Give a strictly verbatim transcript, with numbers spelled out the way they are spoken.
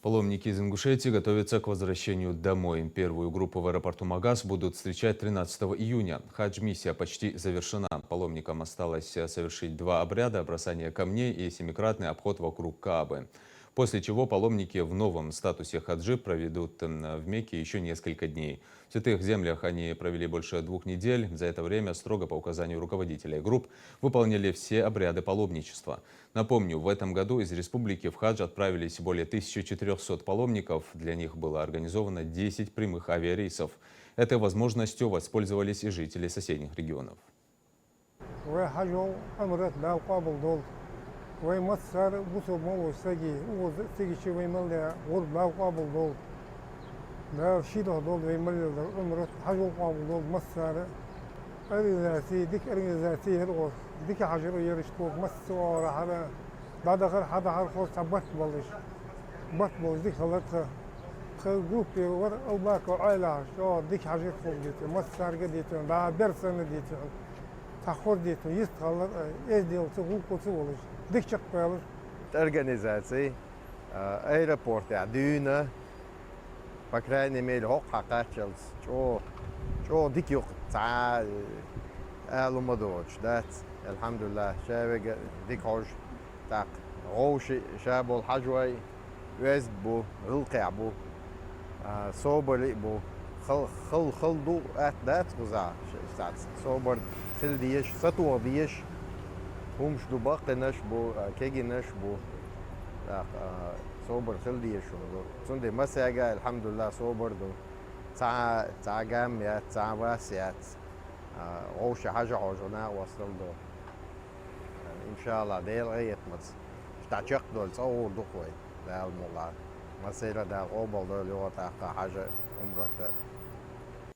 Паломники из Ингушетии готовятся к возвращению домой. Первую группу в аэропорту Магас будут встречать тринадцатого июня. Хадж-миссия почти завершена. Паломникам осталось совершить два обряда: бросание камней и семикратный обход вокруг Каабы. После чего паломники в новом статусе хаджи проведут, м, в Мекке ещё несколько дней. В Святых Землях они провели больше двух недель. За это время, строго по указанию руководителей групп, выполнили все обряды паломничества. Напомню, в этом году из республики в хадж отправились более тысячи четырёхсот паломников. Для них было организовано десять прямых авиарейсов. Этой возможностью воспользовались и жители соседних регионов. Вай хьажол, Ӏумрат Дала къоабал долда. Вай массара бусалба мел вола саг, укхаза цига чу вай мел даь гӀурба Дала къоабал долда. Дала ший духьа долда вай мел леладер Ӏумрат, хьажол къоабал долда массара. Организаци, дика организаци яр укхаза. Дика хьажар яр иштта укхаза массане оагӀорахьара. ДӀадахар, хьадахар хоза цхьа барт болаш. Барт болаш дика хилар тха. Тха группе вар Албаков Ӏаьлас, чӀоагӀа дика хьажар хоза дийцар, массарга дийцар, дӀа бер санна дийцар. Цхьа хоза дийцар, йист хилар, эздел ца, гӀулакх ца волаш. Дика чакхбаьлар. Организаци, а, аэропортехь дуьйна, по крайней мере, хӀокху хьакхаччалц чӀо-, чӀогӀа дика юкъ цхьа, э, ала ма доцуш дац. Алхьамдулиллахь, ша вега дика хьожа, тӀаккха гӀовша ша болу хьажой оьзда бу, гӀиллакхехь бу, а, собаре а бу. Хала, хала, хала ду атта дац кхузахь, ш-, ш-, собар хила дезаш, сатоха дезаш, хӀумаш ду, баккхийнаш бу, а, кегийнаш бу. ТӀаккха, а, собар хила дезаш хӀума ду. Цундела массаьрга, алхьамдулиллахь, собар ду. Цхьа, цхьа гам яц, цхьа вас яц. А, гӀовша хьажа хьожа накъостал ду. Иншаллахь, Делан къахетамца. Иштта чекхдолу цкъа гӀур ду-кх вай, Дала мукъалахь. Массеран а Дала къобал дойла юха тӀаккха хьажа, Ӏумрата.